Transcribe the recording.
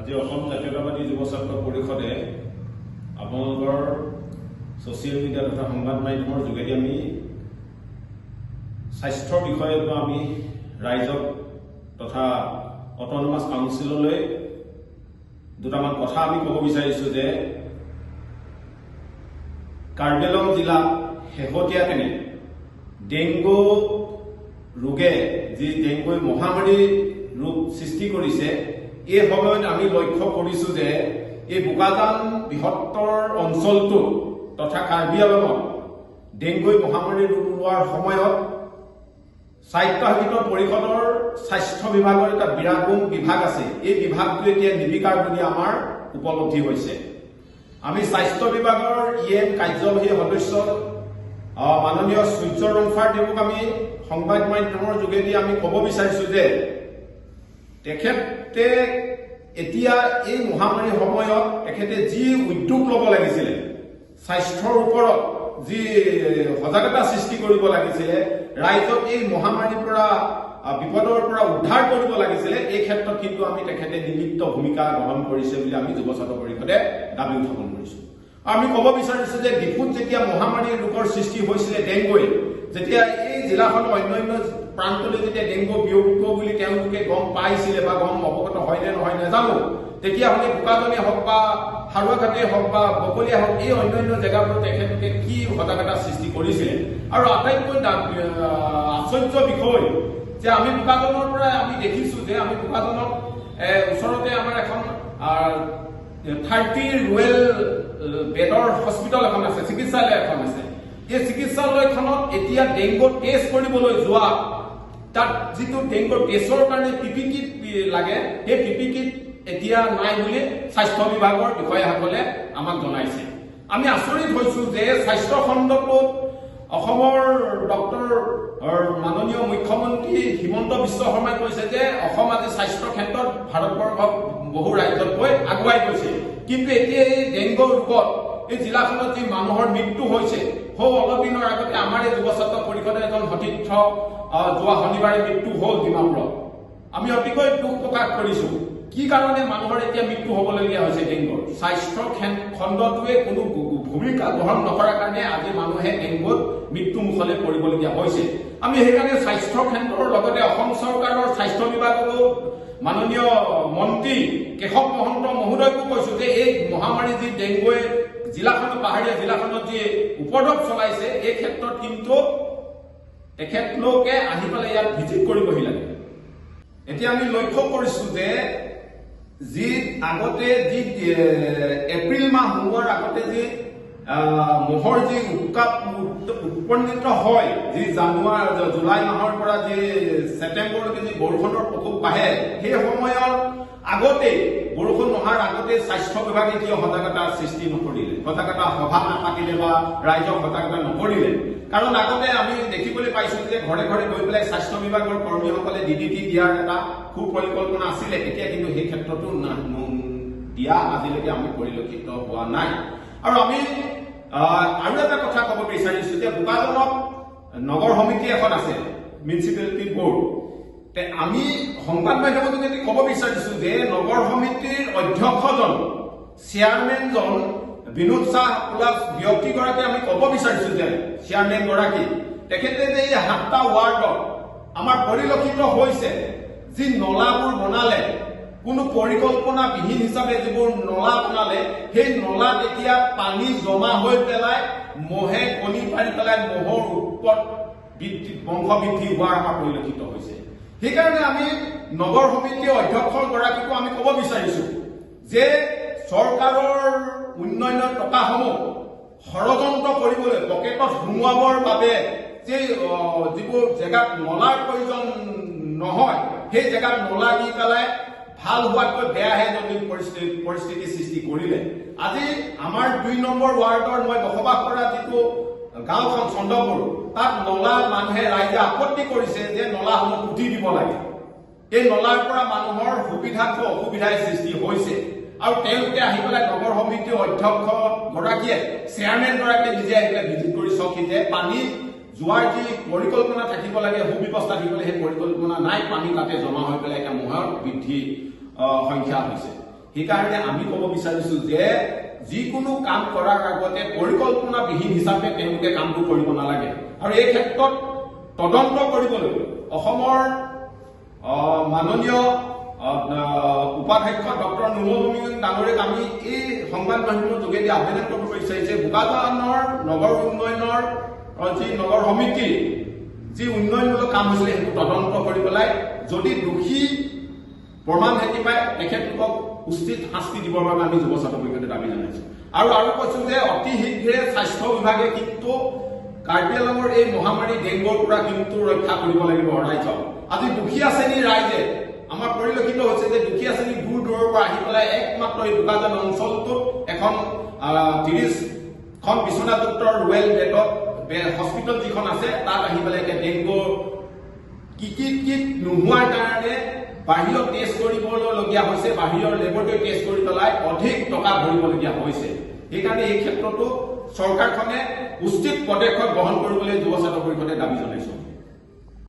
আজি অসম জাতীয়তাবাদী যুৱ ছাত্ৰ পৰিষদে আপোনালোকৰ ছ'চিয়েল মিডিয়া তথা সংবাদ মাধ্যমৰ যোগেদি আমি স্বাস্থ্যৰ বিষয়ে আমি ৰাইজক তথা অট'নমাছ কাউন্সিললৈ দুটামান কথা আমি ক'ব বিচাৰিছোঁ যে কাৰ্বি আংলং জিলাত শেহতীয়াকৈ ডেংগু ৰোগে, যি ডেংগুই মহামাৰী ৰোগ সৃষ্টি কৰিছে, এই সময়ত আমি লক্ষ্য কৰিছোঁ যে এই বোকাজান বৃহত্তৰ অঞ্চলটোত তথা কাৰ্বি আংলঙত ডেংগুই মহামাৰী ৰোগ ওলোৱাৰ সময়ত স্বায়ত্তশাসিত পৰিষদৰ স্বাস্থ্য বিভাগৰ এটা বিৰাগুম বিভাগ আছে। এই বিভাগটো এতিয়া নিৰ্বিকাৰ বুলি আমাৰ উপলব্ধি হৈছে। আমি স্বাস্থ্য বিভাগৰ ইএম কাৰ্যবাহী সদস্য মাননীয় সূৰ্য ৰংফাৰ দেৱক আমি সংবাদ মাধ্যমৰ যোগেদি আমি ক'ব বিচাৰিছো যে তেখেতে এতিয়া এই মহামাৰীৰ সময়ত তেখেতে যি উদ্যোগ ল'ব লাগিছিলে, স্বাস্থ্যৰ ওপৰত যি সজাগতা সৃষ্টি কৰিব লাগিছিলে, ৰাইজক এই মহামাৰীৰ পৰা বিপদৰ পৰা উদ্ধাৰ কৰিব লাগিছিলে, এই ক্ষেত্ৰত কিন্তু আমি তেখেতে নিৰ্লিপ্ত ভূমিকা গ্ৰহণ কৰিছে বুলি আমি যুৱ ছাত্ৰ পৰিষদে দাবী উত্থাপন কৰিছো। আৰু আমি ক'ব বিচাৰিছো যে ডিফুত যেতিয়া মহামাৰী ৰোগৰ সৃষ্টি হৈছিলে ডেংগুৱে, যেতিয়া এই জিলাখনৰ অন্যান্য প্ৰান্তলৈ যেতিয়া ডেংগু বিয়পিব বুলি তেওঁলোকে গম পাইছিলে বা গম অৱগত হয় নে নহয় নাজানো, তেতিয়াহ'লে বোকাজানে হওক বা হাৰুৱাঘাটেই হওক বা বকলীয়া হওক, এই অন্যান্য জেগাবোৰত তেখেতলোকে কি সজাগতা সৃষ্টি কৰিছিলে? আৰু আটাইতকৈ আশ্চৰ্য বিষয় যে আমি বোকাজানৰ পৰা আমি দেখিছো যে আমি বোকাজানত ওচৰতে আমাৰ এখন 30 ৰুৱেল বেডৰ হস্পিটেল এখন আছে, চিকিৎসালয় এখন আছে। এই চিকিৎসালয়খনত এতিয়া ডেংগু টেষ্ট কৰিবলৈ যোৱা তাত যিটো ডেংগু টেষ্টৰ কাৰণে পিপি কিট লাগে, সেই পিপি কিট এতিয়া নাই বুলি স্বাস্থ্য বিভাগৰ বিষয়াসকলে আমাক জনাইছে। আমি আচৰিত হৈছো যে স্বাস্থ্য খণ্ডটোত অসমৰ ডক্টৰ মাননীয় মুখ্যমন্ত্ৰী হিমন্ত বিশ্ব শৰ্মাই কৈছে যে অসম আজি স্বাস্থ্য ক্ষেত্ৰত ভাৰতবৰ্ষক বহু ৰাজ্যতকৈ আগুৱাই গৈছে। কিন্তু এতিয়া এই ডেংগু ৰোগত এই জিলাখনত যি মানুহৰ মৃত্যু হৈছে, সৌ অলপ দিনৰ আগতে আমাৰ এই যুৱ ছাত্ৰ পৰিষদৰ এজন সতীৰ্থ যোৱা শনিবাৰে মৃত্যু হ'ল ডিমাপুৰত। আমি অতিকৈ দুখ প্ৰকাশ কৰিছো। কি কাৰণে মানুহৰ এতিয়া মৃত্যু হ'বলগীয়া হৈছে ডেংগুৰ? স্বাস্থ্য খণ্ডটোৱে কোনো ভূমিকা গ্ৰহণ নকৰাৰ কাৰণে আজি মানুহে ডেংগুত মৃত্যু মুখলৈ পৰিবলগীয়া হৈছে। আমি সেইকাৰণে স্বাস্থ্য খণ্ডৰ লগতে অসম চৰকাৰৰ স্বাস্থ্য বিভাগৰো মাননীয় মন্ত্ৰী কেশৱ মহন্ত মহোদয়কো কৈছো যে এই মহামাৰী যি ডেংগুৱে জিলাখনত, পাহাৰীয়া জিলাখনত যি উপদ্ৰৱ চলাইছে, এই ক্ষেত্ৰত কিন্তু তেখেতলোকে আহি পেলাই ইয়াত ভিজিট কৰিবহি লাগে। এতিয়া আমি লক্ষ্য কৰিছো যে যি আগতে যি এপ্ৰিল মাহ সোমোৱাৰ আগতে যি মহৰ যি উৎকাপ উৎপন্নিত হয়, যি জানুৱাৰী জুলাই মাহৰ পৰা যি ছেপ্টেম্বৰলৈকে যি বৰষুণৰ প্ৰকোপ বাঢ়ে, সেই সময়ৰ আগতে, বৰষুণ নোহোৱাৰ আগতে স্বাস্থ্য বিভাগে কিয় সজাগতা সৃষ্টি নকৰিলে, সজাগতা সভা নাপাতিলে বা ৰাইজক সজাগতা নকৰিলে? কাৰণ আগতে আমি দেখিবলৈ পাইছো যে ঘৰে ঘৰে গৈ পেলাই স্বাস্থ্য বিভাগৰ কৰ্মীসকলে ডিডিটি দিয়াৰ এটা সুপৰিকল্পনা আছিলে। এতিয়া কিন্তু সেই ক্ষেত্ৰতো দিয়া আজিলৈকে আমি পৰিলক্ষিত হোৱা নাই। আৰু আমি আৰু এটা কথা ক'ব বিচাৰিছো যে বোকাজানত নগৰ সমিতি এখন আছে, মিউনিচিপেলিটি বৰ্ড। আমি সংবাদ মাধ্যমৰ যোগেদি ক'ব বিচাৰিছো যে নগৰ সমিতিৰ অধ্যক্ষজন, চেয়াৰমেনজন বিনোদ শ্বাহ বোলা ব্যক্তিগৰাকী, আমি ক'ব বিচাৰিছো যে চেয়াৰমেন গৰাকী তেখেতে যে এই সাতটা ৱাৰ্ডত আমাৰ পৰিলক্ষিত হৈছে যি নলাবোৰ বনালে, কোনো পৰিকল্পনাবিহীন হিচাপে যিবোৰ নলা বনালে, সেই নলাত এতিয়া পানী জমা হৈ পেলাই মহে কণী পাৰি পেলাই মহৰ উৎপত বৃদ্ধি, বংশ বৃদ্ধি হোৱাৰ আমাৰ পৰিলক্ষিত হৈছে। সেইকাৰণে আমি নগৰ সমিতিৰ অধ্যক্ষগৰাকীকো আমি ক'ব বিচাৰিছো যে চৰকাৰৰ উন্নয়নৰ টকাসমূহ ষড়যন্ত্ৰ কৰিবলৈ, পকেটত সোমোৱাবৰ বাবে যে যিবোৰ জেগাত নলাৰ প্ৰয়োজন নহয়, সেই জেগাত নলা দি পেলাই ভাল হোৱাতকৈ বেয়াহে জটিল পৰিস্থিতি সৃষ্টি কৰিলে। আজি আমাৰ 2 নম্বৰ ৱাৰ্ডৰ মই বসবাস কৰা যিটো গাঁওখন চন্দ্ৰপুৰ, তাত নলা মানুহে ৰাইজে আপত্তি কৰিছে যে নলাসমূহ পুতি দিব লাগে। এই নলাৰ পৰা মানুহৰ সুবিধাতকৈ অসুবিধাই সৃষ্টি হৈছে। আৰু তেওঁলোকে আহি পেলাই নগৰ সমিতিৰ অধ্যক্ষ গৰাকীয়ে, চেয়াৰমেন গৰাকীয়ে নিজে আহি পেলাই ভিজিট কৰি চাওকহি যে পানী যোৱাৰ যি পৰিকল্পনা থাকিব লাগে, সুব্যৱস্থা থাকিব লাগে, সেই পৰিকল্পনা নাই। পানী তাতে জমা হৈ পেলাই এতিয়া মহৰ বৃদ্ধি সংখ্যা হৈছে। সেইকাৰণে আমি ক'ব বিচাৰিছো যে যিকোনো কাম কৰাৰ আগতে পৰিকল্পনাবিহীন হিচাপে তেওঁলোকে কামটো কৰিব নালাগে। আৰু এই ক্ষেত্ৰত তদন্ত কৰিবলৈ অসমৰ মাননীয় উপাধ্যক্ষ ডক্টৰ নুমল ডাঙৰীয়াক আমি এই সংবাদ মাধ্যমৰ যোগেদি আবেদন কৰিব বিচাৰিছে, বোকাজানৰ নগৰ উন্নয়নৰ যি নগৰ সমিতি যি উন্নয়নমূলক কাম হৈছিলে, সেইটো তদন্ত কৰি পেলাই যদি দোষী প্ৰমাণ ভেটি পায়, তেখেতলোকক উচিত শাস্তি দিবৰ বাবে আমি যুৱ ছাত্ৰ পৰিষদে দাবী জনাইছো। আৰু কৈছো যে অতি শীঘ্ৰে স্বাস্থ্য বিভাগে কিন্তু কাৰ্বি আংলঙৰ এই মহামাৰী ডেংগুৰ পৰা কিন্তু ৰক্ষা কৰিব লাগিব ৰাইজক। আজি দুখীয়া শ্ৰেণীৰ ৰাইজে, আমাৰ পৰিলক্ষিত হৈছে যে দুখীয়া শ্ৰেণী দূৰ দূৰৰ পৰা আহি পেলাই একমাত্ৰ এই বোকাজান অঞ্চলটোত এখন 30খন বিচনাযুক্ত ৰয়েল বেডত হস্পিটেল যিখন আছে, তাত আহি পেলাই এতিয়া ডেংগু কি কি কিট নোহোৱাৰ কাৰণে বাহিৰত টেষ্ট কৰিবলগীয়া হৈছে। বাহিৰৰ লেবৰেটৰী টেষ্ট কৰি পেলাই অধিক টকা ভৰিবলগীয়া হৈছে। সেইকাৰণে এই ক্ষেত্ৰতো চৰকাৰখনে উচিত পদক্ষেপ গ্ৰহণ কৰিবলৈ যুৱ ছাত্ৰ পৰিষদে দাবী জনাইছো।